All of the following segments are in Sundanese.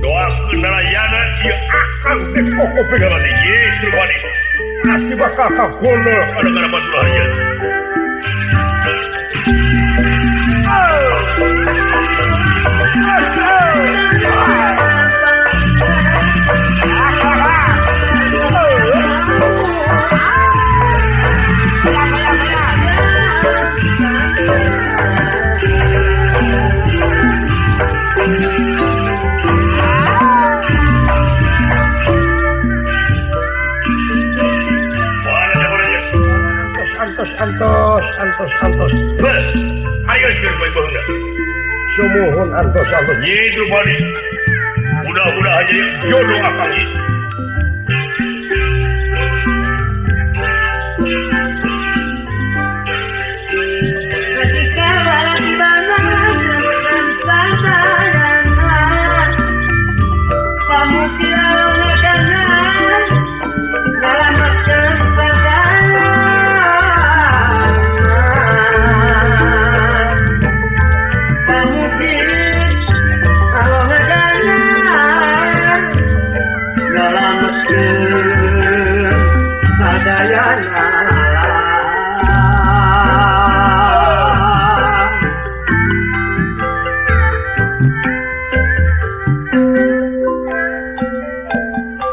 Doakeun Narayana ieu akang teh pokok pegangan Nyi Drupadi. Pasti bakal kagono ka negara Madura harja. Antos antos antos antos. Ayo sir bae baheula. Sumuhun antos antos. Nyi Drupadi. Mudah-mudahan jadi jodoh akang ieu.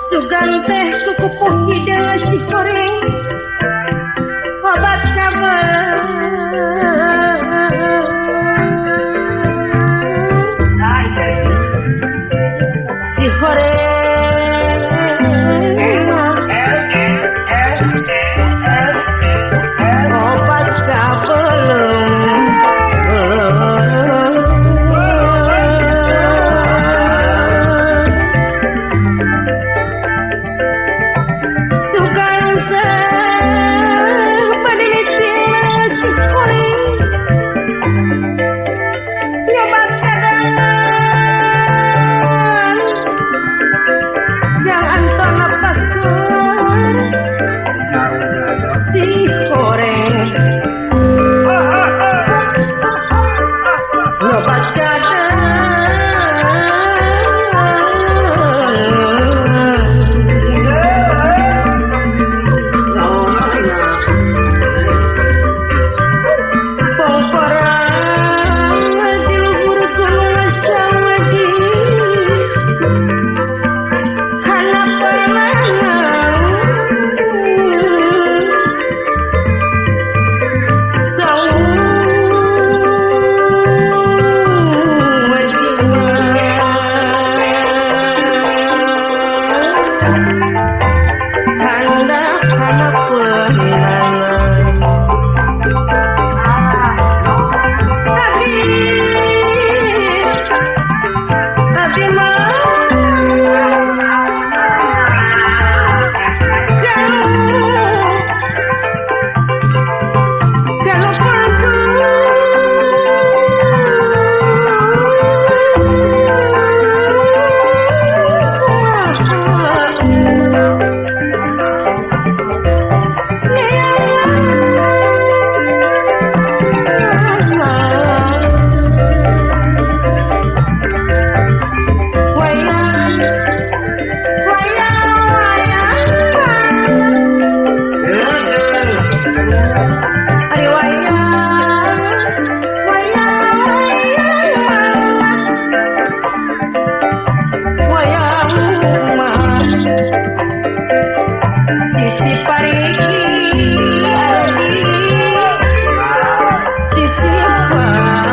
Sugan teh kukupuh hideung si goreng obat kabel si goreng obat kabel. Sugan teh panilitina si goreng nyoba kadang jangan tona pasur si goreng nyoba kadang. Sisi pariki, sisi apa?